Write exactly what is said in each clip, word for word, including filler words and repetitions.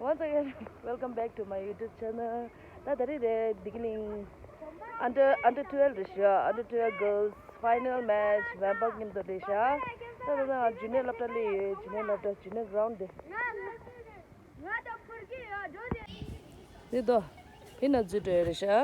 Once again, welcome back to my YouTube channel. ད་ད་རེས་རེད་འདི་གི་གླིང་under under twelve རེད་ཤག under twelve girls final match བན་པག་མཉམ་དུ་རེད་ཤག་ད་ད་ད་ཇུ་ནེར་སློབ་གྲྭ་སླེབས་ཡོད། ཇུ་ནེར་སློབ་གྲྭ་ཇུ་ནེར་གྷ་རའུན་ཌི་དེ། དེ་དོ་ཕི་ན་འཛུལ་འགྲོ་ཡོད་རེད་ཤག་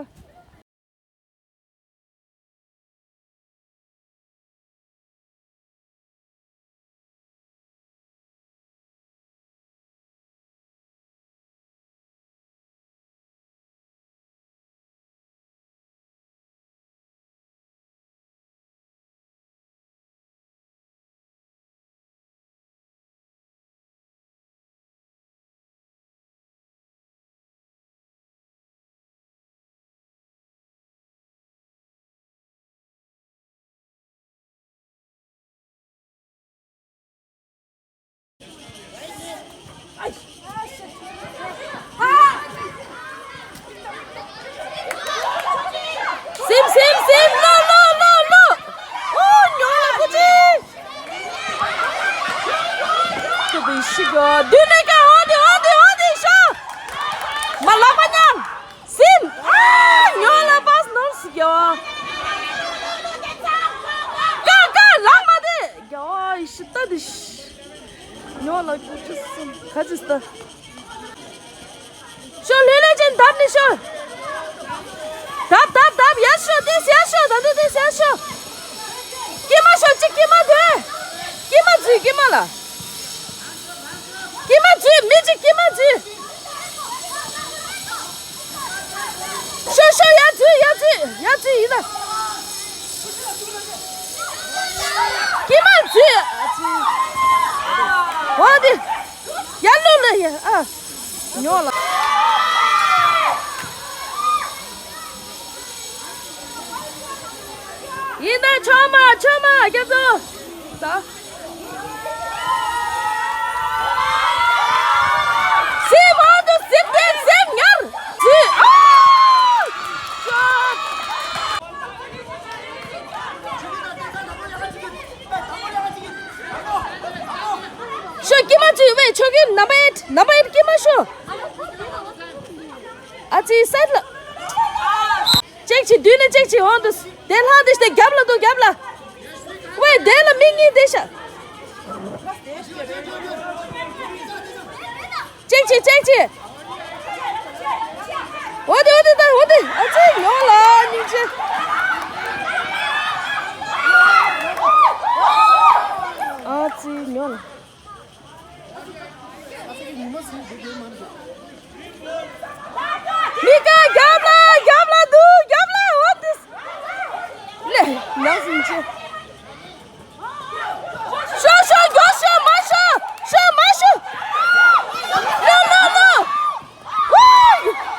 སིམ་སིམ་སིམ། ལོ་ལོ་ལོ་ལོ། ཨོ་ཉོ་ལ་ཀུ་ཅི། ཏུ་བི་ཤི་ག་དུ་ནེ་ཀ་ཧོ་དི་ཧོ་དི་ཧོ་དི་ཤོ། མ་ལ་མ་ཉམ། སིམ། ཨ་ཉོ་ལ་པཱས་ནོར་སི་ག་ཀ་ཀ་ལ་མ་དེ་ག་ཨི་ཤི་ཏ་དི་ཤི། ཉོ་ལ་ཀུ་ཅི་སིམ་ཁ་ཅི་སྟ། ཤོ་ལྷོད་ལྷོད་ཅན་བརྡབ་ནི་ཤོ། བརྡབ་བརྡབ་བརྡབ། ཡར་ཤོ་ཏིས་ཡར་ཤོ། ད་དུ་ཏིས་ཡར་ཤོ། ཀྱེ་མ་ཤོ་གཅིག་ཀྱེ་མ་དེ། ཀྱེ་མ་འཛུལ་ཀྱེ་མ་ལ། ཀྱེ་མ་འཛུལ་མི་གཅིག་ཀྱེ་མ་འཛུལ། ཤོ་ཤོ་ཡར་འཛུལ་ཡར་འཛུལ་ཡར་འཛུལ་ཡིན་ན། ཀྱེ་མ་འཛུལ། འོ་དེ། ཡར་ལོ་ལོ་ཡ་ཨ། ཉོ་ལ། ཡིན་ད་ཆོ་མ་ཆོ་མ་རྒྱ་མཚོ། ད། སེམས་ཨ་དུ་སེམས་དེ་སེམས་ཉར། ཟི་ཨ། ཤོ་ཀྱེ་མ་ཅི་བས་ཆོ་གི་ནམ་པ་ཨེཊ་ནམ་པ་ཨེཊ་ཀྱེ་མ་ཤོ། ཨ་ཙི་སད་ལ། ཅེག་ཅི་དུས་ནས་ཅེག་ཅི་འོང་དུ་དེ་ལྷ་དེ་ཤ་དེ་རྒྱབ་ལ་དུ་རྒྱབ་ལ། ཝེ་དེ་ལ་མི་གཉིས་དེ་ཤ། ཅེག་ཅི་ཅེག་ཅི། འོ་དེ་འོ་དེ་ད་འོ་དེ་ཨ་ཙི་ཉོ་ལ་ཉིན་ཅི། ཨ་ཙི་ཉོ་ལ། མི་ཀ་རྒྱབ་ལ་རྒྱབ་ལ་འདུག་རྒྱབ་ལ་འོ་དེ། ལེ་ཉག་སིན་ཅི། ཤོ་ཤོ་མགྱོགས་ཤོ་མ་ཤོ་ཤོ་མ་ཤོ། ལོ་ལོ་ལོ།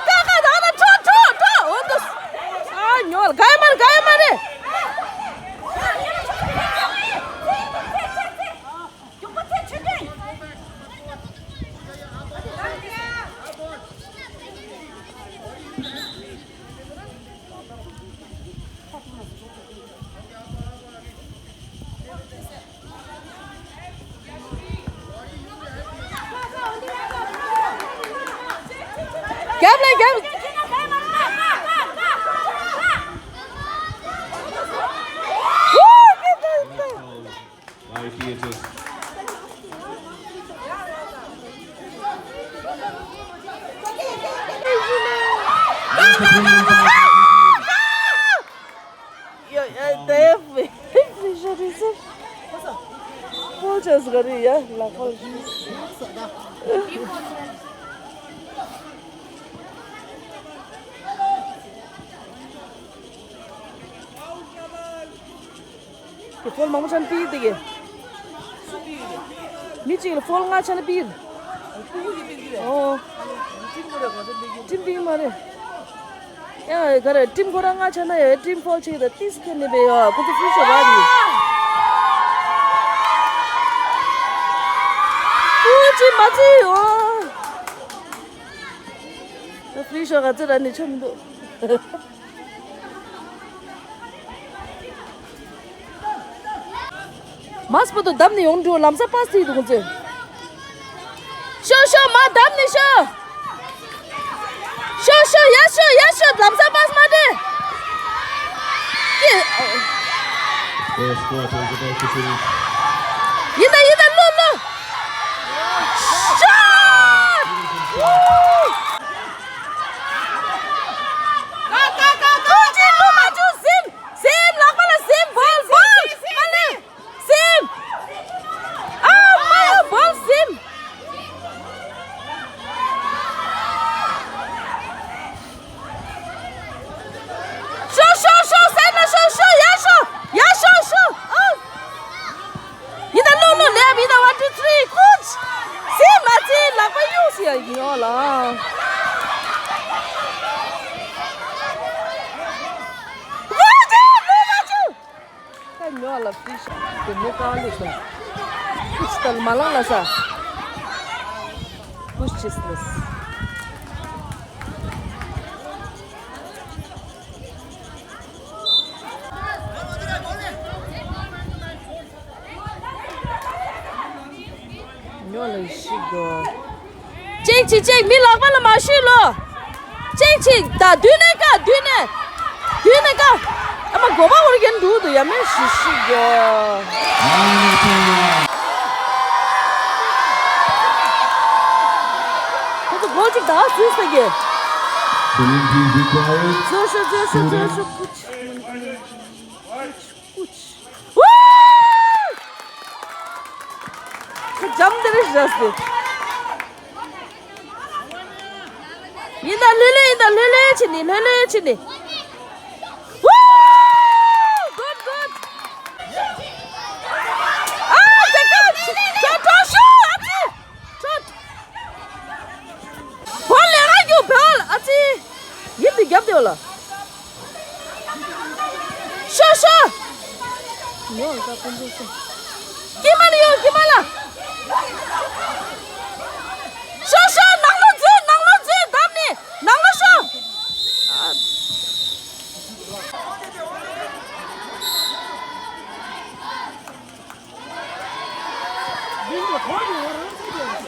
ཀ་ཀ་ད་ན་ཁྲོ་ཁྲོ་ཁྲོ་འོ་དེ། ཨ་ཉོ་ལ་ག་ཡ་མ་རེད་ག་ཡ་མ་རེད། རྒྱབ་ལ་རྒྱབ། By T H S. དེ་ཕོལ་མང་པོ་ཆ་ནས་ཕུལ་དེ་གི། མི་གཅིག་ལ་ཕོལ་ལྔ་ཆ་ནས་ཕུལ། ཨོ། ཊིམ་ཕུལ་མ་རེད། ཡང་ག་རེ་ཊིམ་ཁོ་རང་ལྔ་ཆ་ན་ཡང་ཊིམ་ཕོལ་གཅིག་དང་ཏིས་ཁེ་ནི་བེ་ཡོ་ཁོ་ཚོ་ཕུལ་ཤོག་ར་རེད། ཨུ་ཅི་མ་ཚི་ཡོ། ད་ཕུལ་ཤོག་ག་ཚོད་ར་ནི་ཆོ་མི་འདུག་མ་སྤོ་ཏོ་བདམས་ནས་ཡོང་འགྲོ་ལམ་སང་པཱས་ཐིག་འདུག་ཁོང་ཚོས། ཤོ་ཤོ་མ་བདམས་ནས་ཤོ། Quarter is about to finish. ཡིན་ད་ཡིན་ད། ལོ་ལོ། Shot! ཀུ་ཅི་ལོ་མ་བཅུག་སིམ། སིམ། ལག་པ་ལ་སིམ། བོལ་བོལ། མ་ལེ། སིམ། ཨ་མ་ཡ། བོལ་སིམ། ཤོ་ཤོ་ཤོ། སེམས་ལ་ཤོ་ཤོ། ཡར་ཤོ། ཡར་ཤོ་ཤོ། ཨོ། ཡིན་ད། ལོ་ལོ། ལེབ་ཡིན་ད། One, two, three. ཀུ་ཅི། སིམ། མ་ཚི། ལག་པ་གཡུག་སི་ཡ་ཡིན་ཡོང་ལ། ཀུ་ཅི་ལོ་མ་བཅུག་ད་ཉོ་ལ་ཕི་ཤ་དེ་མོ་ཀ་ལི་ཀུན། ཀུ་ཅི་ལྟར་མ་ལང་ལ་ས། ཀུ་ཅི་ལས། ཉོ་ལ་ཤི་གོ་ཅེག་ཅིག་ཅེག་མི་ལག་པ་ལ་མ་ཤུས་ལོ། ཅེག་ཅིག་ད་མདུན་ནས་ཀ་མདུན་ནས། མདུན་ནས་ཀ་ཨ་མ་གོ་པ་འོར་གན་འདུག་ཏུ་ཡ་མེ་ཤི་ཤི་གོ་ཁོ་ཚོ་གོ་ཅིག་ད་སུས་ས་གེ Clean team required. ཚོ་ཤོ་ཚོ་ཤོ་ཚོ་ཤོ། ཀུ་ཅི། ཀུ་ཅི། ཝུ། ཁ་འཇམ་དེ་རེད་ཤག་སྟེ། ཡིན་ད། ལྷོད་ལྷོད་ཡིན་ད། ལྷོད་ལྷོད་བྱེད་ནི། ལྷོད་ལྷོད་བྱེད་ནི། ཝུ། Good, good. ཨ་ད་ད་ད་ད་ཤོ་ཨ་ཙི། ཚོད། བོལ་ལེ་ར་རྒྱུ་བོལ་ཨ་ཙི། ཡིབ་དེ་རྒྱབ་དེ་བ་ལ། ཤོ་ཤོ། ཉོ་ད་ཀུན་རྫོང་སོང་། ཀི་མ་ལ་ཡོ་ཀི་མ་ལ། ཤོ་ཤོ་ནང་ལོ་འཛུལ། ནང་ལོ་འཛུལ། བདམས་ནི་ནང་ལོ་ཤོ།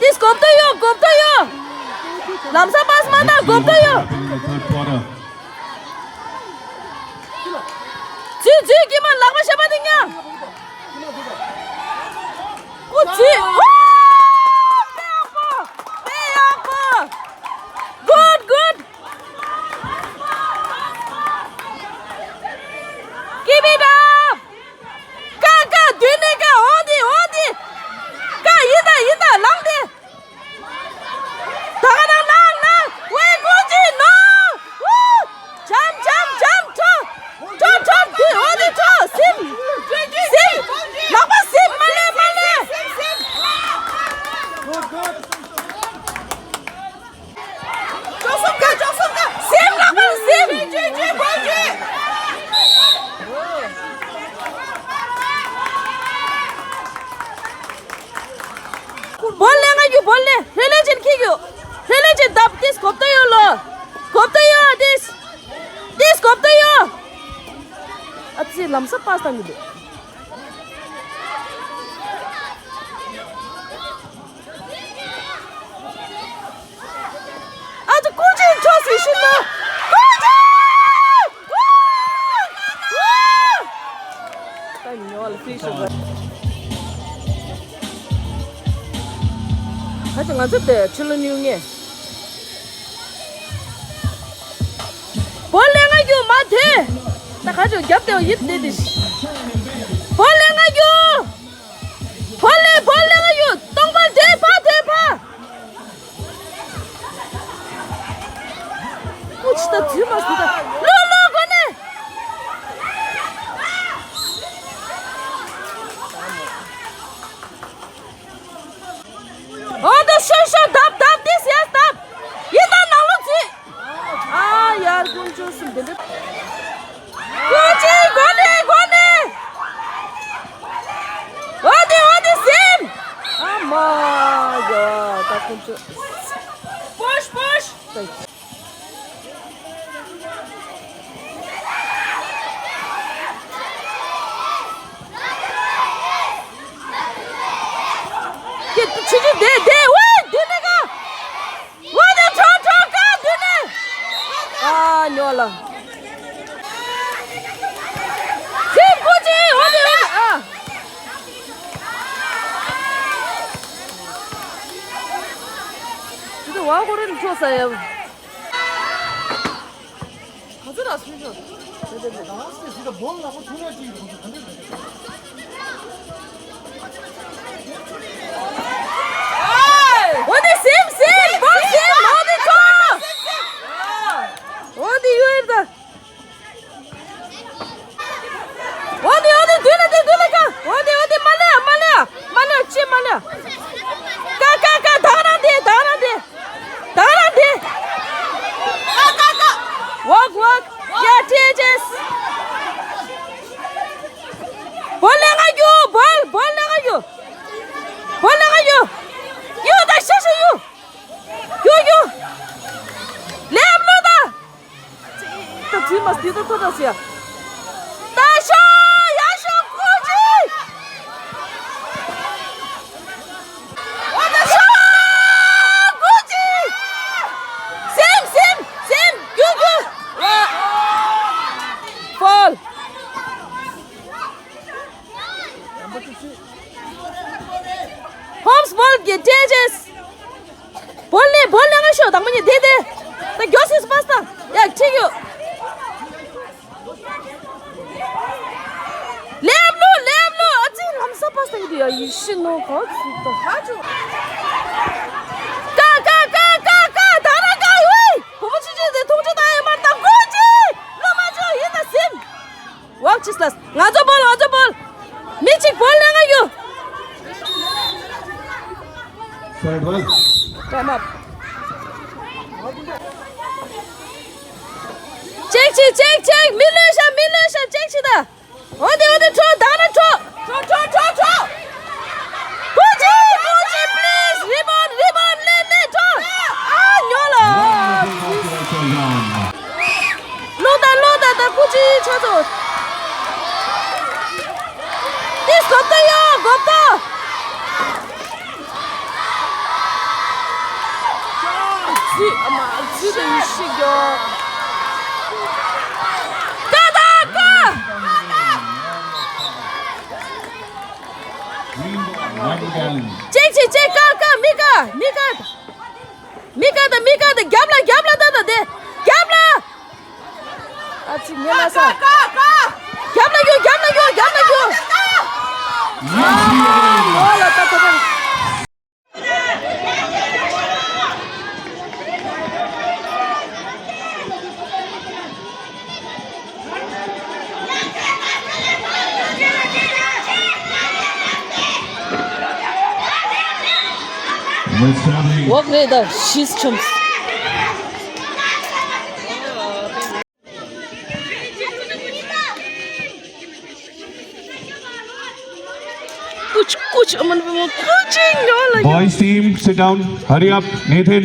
ཏིས་གོབ་ཏོ་ཡོ། གོབ་ཏོ་ཡོ། ལམ་སང་པཱས་མ་ད་གོབ་ཏོ་ཡོ། འཛུལ་འཛུལ་ཀི་མ་ལག་པ་ཤ་པ་དེ་ཉ། ཨོ་འཛུལ། ཨོ། དཔེ་ཡག་པོ། དཔེ་ཡག་པོ། Good, good. Keep it up. ཀ་ཀ་མདུན་ནས་ཀ་འོང་དེ་འོང་དེ། ཀ་ཡིན་ད་ཡིན་ད་ལངས་དེ། ད་ག་ནང་ལངས་ལངས། ཝེ་ཀུ་ཅི་ནོ། ཝུ། འཇམ་འཇམ་འཇམ་ཁྲོ། ཁྲོ་ཁྲོ་དེ་འོང་དེ་ཁྲོ། སིམ། སིམ། ལག་པ་སིམ། མ་ལེ་མ་ལེ། ཅོག་སོང་ཀ་ཅོག་སོང་ཀ་སེམས་ལག་པ་སེམས། བོ་ལེ་ང་རྒྱུ་བོ་ལེ་ལྷོད་ལྷོད་ཅན་ཁྱི་རྒྱུ། ལྷོད་ལྷོད་ཅན་བརྡབ་ཏིས་གོབ་ཏོ་ཡོད་ལོ། གོབ་ཏོ་ཡོད་ཏིས། ཏིས་གོབ་ཏོ་ཡོད། ཨ་ཙི་ལམ་སང་པཱས་བཏང་གི་འདུག་ཨ་ཙི་ཀུ་ཅི་འཕྲོ་སི་ཤི་ན། ཀུ་ཅི། ད་ཉོ་ལ་ཕི་ཤུ་ག་ཁ་ཅིག་ང་ཚོ་དེ་ཆུ་ལོ་ཉུང་ངེ། བོ་ལེ་ང་རྒྱུ་མ་དེ། ད་ཁ་ཅིག་རྒྱབ་དེ་ཡིབ་དེ་དེ། བོ་ལེ་ང་རྒྱུ། བོ་ལེ་བོ་ལེ་ང་རྒྱུ་སྟོང་པ་དེ་ཕ་དེ་ཕ། ཀུ་ཅི་ད་དུས་མ་སུ་ད། ལོ་ལོ་གོ་ནས། ཨོ་ད་ཤོ་ཤོ་བརྡབ་བརྡབ་ཏིས་ཡ་བརྡབ། ཡིན་ད་ནང་ལོ་ཚུད། ཨ་ཡར་ཀུན་ཅོ་སུམ་དེ་འདྲ། ཀུ་ཅི་གོ་ནས་གོ་ནས། ཨོ་དེ་ཨོ་དེ་སེམས། ཨ་མ་ཡ་ད་ཀུན་ཅོ། པོཤ་པོཤ། ཁྱེད་ཆུ་ཆུ་དེ་དེ་ཝེ་དེ་ནི་ག་ཝེ་དེ་ཁྲོ་ཁྲོ་ག་དེ་ནི། ཨ་ཉོ་ལ། ཁྱེད་ཀུ་ཅི་ཝེ་དེ་ཝེ་ཨ། ཁྱེད་ཚོ་བ་གོ་རེ་འཕྲོ་ས་ཡ། ག་ཚོད་ར་སུས་འཕྲོ། དེ་དེ་དེ། འོ་དེ་སེམས་སེམས་བོ་སེམས་འོ་དེ་ཁོ། འོ་དེ་ཡོད་ད། འོ་དེ་འོ་དེ་མདུན་ལ་དེ་མདུན་ལ་ཀ། འོ་དེ་འོ་དེ་མ་ལ་མ་ལ་མ་ལ་ཅི་མ་ལ། ཀ་ཀ་ཀ་ད་རང་དེ་ད་རང་དེ་ད་རང་དེ། ཀ་ཀ་ཀ། ཝོག་ཝོག་ཡ་ཏྲེ་ཅེས། བོལ་ལེ་ང་རྒྱུ་བོལ་བོལ་ལེ་ང་རྒྱུ། བོལ་ལེ་ང་རྒྱུ། ཡུ་ད་ཤ་ཤ་ཡུ། ཡུ་ཡུ། ལེབ་ལུ་ད། ད་ཙི་མ་སྟི་ད་ཐོ་ད་སི་ཡ། ད་ཤོ་ཡ་ཤོ་ཀུ་ཅི། ཨོ་ད་ཤོ་ཀུ་ཅི། སེམས་སེམས་སེམས་རྒྱུ་རྒྱུ། ཕོལ། ཧོམ་སི་བོལ་གྱི་ཏྲེ་ཅེས། བོལ་ནས་བོལ་ནས་ང་ཤོ་དང་མ་ཉེ་དེ་དེ། ད་མགྱོགས་སི་སི་པ་སི་ད། ཡ་ཁྲིག་ཡོ། ལེབ་ལོ་ལེབ་ལོ་ཨ་ཙི་ལམ་ས་པ་སི་ད་ཡི་དེ་ཡ་ཡི་ཤི་ནོ་ག་ཚུ་ད་ཧ་ཅུ། ཀ་ཀ་ཀ་ཀ་ཀ་ད་ར་ཀ་ཡོད། བུ་མོ་ཆུ་ཆུ་དེ་ཐུང་ཆུ་ད་ཡི་མར་ད་གོ་ཅི། ལོ་མ་ཅོ་ཡིན་ད་སེམས། ཝག་ཅིས་ལ། ང་ཚོ་བོལ་ང་ཚོ་བོལ། མི་གཅིག་བོལ་ལེན་ང་ཡོད། Third one. Time up. ཅེག་ཅིག་ཅེག་ཅེག་མི་ལོས་ཤ་མི་ལོས་ཤ་ཅེག་ཅིག་ད། འོ་དེ་འོ་དེ་འཕྲོ་ད་ན་འཕྲོ། འཕྲོ་འཕྲོ་འཕྲོ་འཕྲོ། ཀུ་ཅི་ཀུ་ཅི་please rebound rebound ལེན་ལེན་འཕྲོ། ཨ་ཉོ་ལ། ལོ་ད་ལོ་ད་ད་ཀུ་ཅི་ཆ་ཚོ། དེ་སོབ་ད་ཡོ་གོབ་ད། ཙི་ཨ་མ་ཙི་དེ་ཡི་ཤི་གྱོ། ཀ་ད་ཀ། ཅེག་ཅེག་ཅེག་ཀ་ཀ་མི་ཀ་མི་ཀ། མི་ཀ་ད་མི་ཀ་ད་རྒྱབ་ལ་རྒྱབ་ལ་ད་ད་དེ་རྒྱབ་ལ། ཨ་ཙི་ཉེ་ལ་ས། རྒྱབ་ལ་རྒྱུ་རྒྱབ་ལ་རྒྱུ་རྒྱབ་ལ་རྒྱུ། ཨ་ལ་ད་ད་ད། འོག་རེད་ད་ཤིས་ཆོམས། ཀུ་ཅི་ཀུ་ཅི་ཨ་མ་ན་བུ་མོ་ཀུ་ཅི་ཉོ་ལ་ཉོ། Boys team, sit down. Hurry up, Nathan.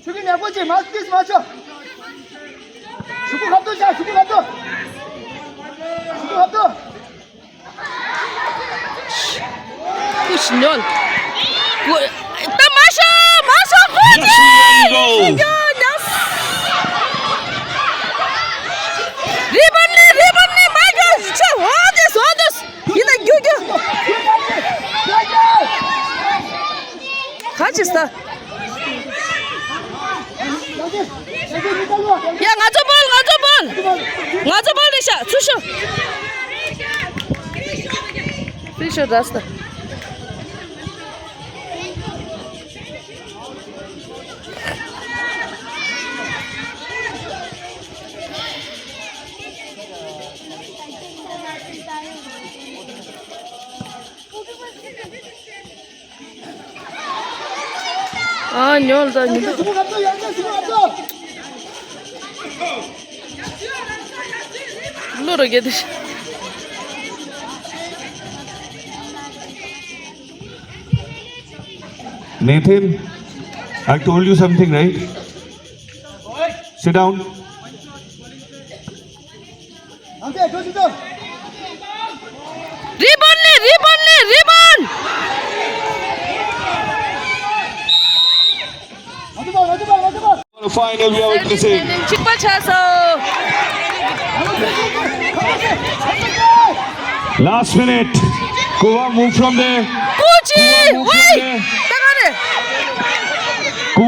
ཤུགས་ཀྱིས་ཉེ་པོ་ཅིག་མར་ཏིས་མ་ཆོ། ཤུགས་ཀྱིས་ཧབ་ཏོ་བྱ། ཤུགས་ཀྱིས་ཧབ་ཏོ། ཤུགས་ཀྱིས་ཧབ་ཏོ། ཀུ་ཤི་ཉོན། ཀུ། ད་མ་ཤོ། མ་ཤོ་ཀུ་ཅི། ཤི་ཉོ་ཉོ། རི་བོན་ནི་རི་བོན་ནི་མ་ཤོ་ཆ་འོ་དེ་སོ་དུ་ཡིན་ད་རྒྱུ་རྒྱུ། ག་ཅི་ས། ཡ་ང་ཚོ་བོལ། ང་ཚོ་བོལ། ང་ཚོ་བོལ་རེད་ཤག་ཚུར་ཤོག་ཚུར་ཤོག་ར་སྟ། ཨ་ཉོལ་ད་ཉོལ། ལོ་ར་གེ་དེ། Nathan, I told you something, right? Sit down. Rebound ལེན། Rebound ལེན། Rebound. Final we are witnessing. གཅིག་པ་ཆགས་སོང་། Last minute. Kuva, move from there. ཀུ་ཅི། Kuva, move from ཝེ། there. ད་ག་རེད།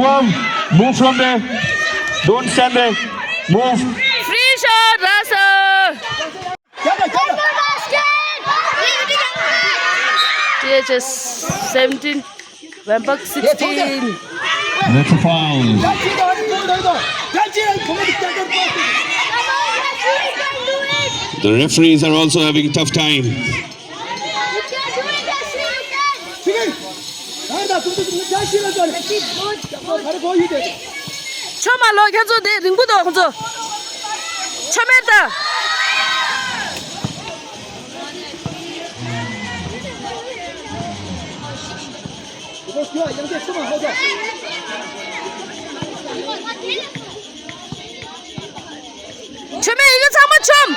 Move from there. Don't stand there. Move. Free shot, Russell. T H S seventeen, Wempak sixteen. That's a foul. The referees are also having a tough time. ཆོ་མ་ལོ་ཁྱེད་ཚོ་དེ་རིང་པོ་འདུག་ཁོང་ཚོ། ཆོ་མེད་ད། ཆོ་མེད་ཡི་གེ་ཚང་མ་ཆོམ།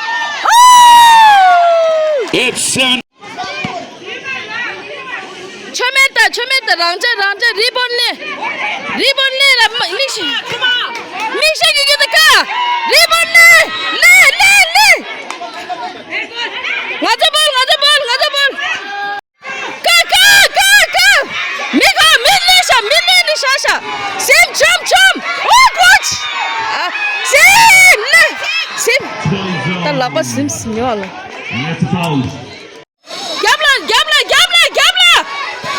It's seven. ཆོ་མེད་ད། ཆོ་མེད་ད། རང་ཅག་རང་ཅག་རི་བོར་ནས། རི་བོར་ནས་ལ་མི་མིག་ཤེས། མིག་ཤེས་ཀྱི་གི་ད་ཀ་རི་བོར་ནས། ལེ་ལེ་ལེ། ང་ཚོ་བོལ། ང་ཚོ་བོལ། ང་ཚོ་བོལ། ཀ་ཀ་ཀ་ཀ་མི་ག་མི་ལེ་ཤ། མི་ལེ་ནི་ཤ་ཤ། སེམས་ཆོམ་ཆོམ། ཨོ་ཀོ་ཆ། ཨ། སེམས་ལེ། སེམས། ད་ལག་པ་སེམས་སེམས་ཉོ་ལ། That's a foul. རྒྱབ་ལ་རྒྱབ་ལ་རྒྱབ་ལ་རྒྱབ་ལ།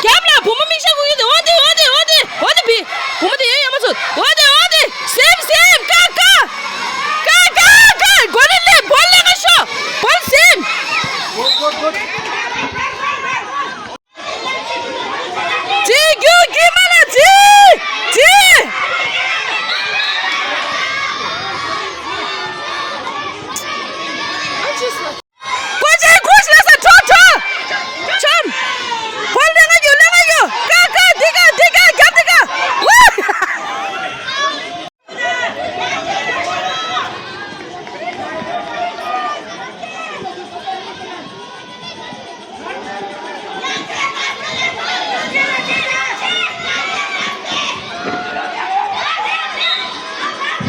རྒྱབ་ལ་བུ་མོ་མིག་ཤེལ་གུ་ཡོད་དེ། འོ་དེ་འོ་དེ་འོ་དེ་འོ་དེ་བི། བུ་མོ་དེ་ཡོད་ཡོད་མ་ཚོད། འོ་དེ་འོ་དེ། སེམས་སེམས། ཀ་ཀ་ཀ་ཀ་ཀ། གོ་ལེ་ལེ་བོ་ལེ་ང་ཤོ། བོ་སེམས། ཅི་རྒྱུ་གི་མ་ལ་ཅི་ཅི། ཀོ་ཅན་ཁུ་ཤི་ལ་ས་ཁྲོ་ཁྲོ། ཆོམ། ཕོལ་ལེ་ང་ཡོ་ལེ་ང་ཡོ། ཀ་ཀ་འདི་ཀ་འདི་ཀ་རྒྱབ་འདི་ཀ། ཝ།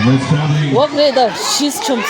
What's happening? ཝོག་རེད་ད་ཤིས་ཆོམ།